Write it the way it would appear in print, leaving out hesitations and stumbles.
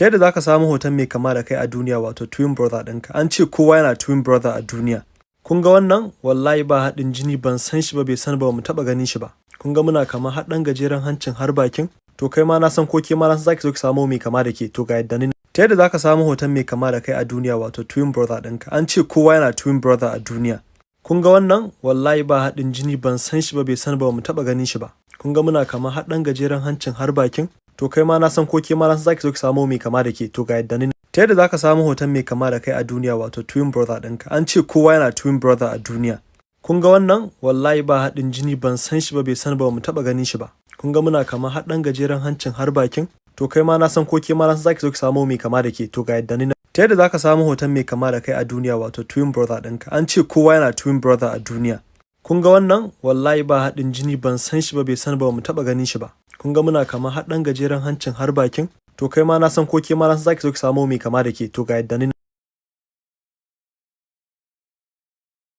Ta yadda za ka samu hoton mai kama da kai a duniya, wato twin brother ɗinka. An ce kowa yana twin brother a duniya. Kun ga wannan? Wallahi ba haɗin jini, ban san shi ba, bai san ba, mu taɓa ganin shi ba. Kun ga muna kama har ɗan gajeren hancin har bakin? To kai ma na san ko ke ma na san zaki zo ki samu mai kama da ke. To ga yadda ni. Ta yadda za ka samu hoton mai kama da kai a duniya, wato twin brother ɗinka. An ce kowa yana twin brother a duniya. Kun ga wannan? Wallahi ba haɗin jini, ban san shi ba, bai san ba, mu taɓa ganin shi ba. Kun ga muna kama har ɗan gajeren hancin har bakin? To kai ma na san ko ke ma na san zaki zo ki samu mai kama da ke. To ga yadda ni. Ta yadda za ka samu hoton mai kama da kai a duniya, wato twin brother ɗinka. An ce kowa yana twin brother a duniya. Kun ga wannan? Wallahi ba haɗin jini, ban san shi ba, bai san ba, mu taɓa ganin shi ba. Kun ga muna kama har ɗan gajeren hancin har bakin? To kai ma na san ko ke ma na san zaki zo ki samu mai kama da ke. To ga yadda ni. Ta yadda za ka samu hoton mai kama da kai a duniya, wato twin brother ɗinka. An ce kowa yana twin brother a duniya. Kun ga wannan? Wallahi ba haɗin jini, ban san shi ba, bai san ba, mu taɓa ganin shi ba. Kun ga muna kama har ɗan gajeren hancin har bakin? To kai ma na san ko ke ma na san zaki zo ki samu mai kama da ke. To ga yadda ni.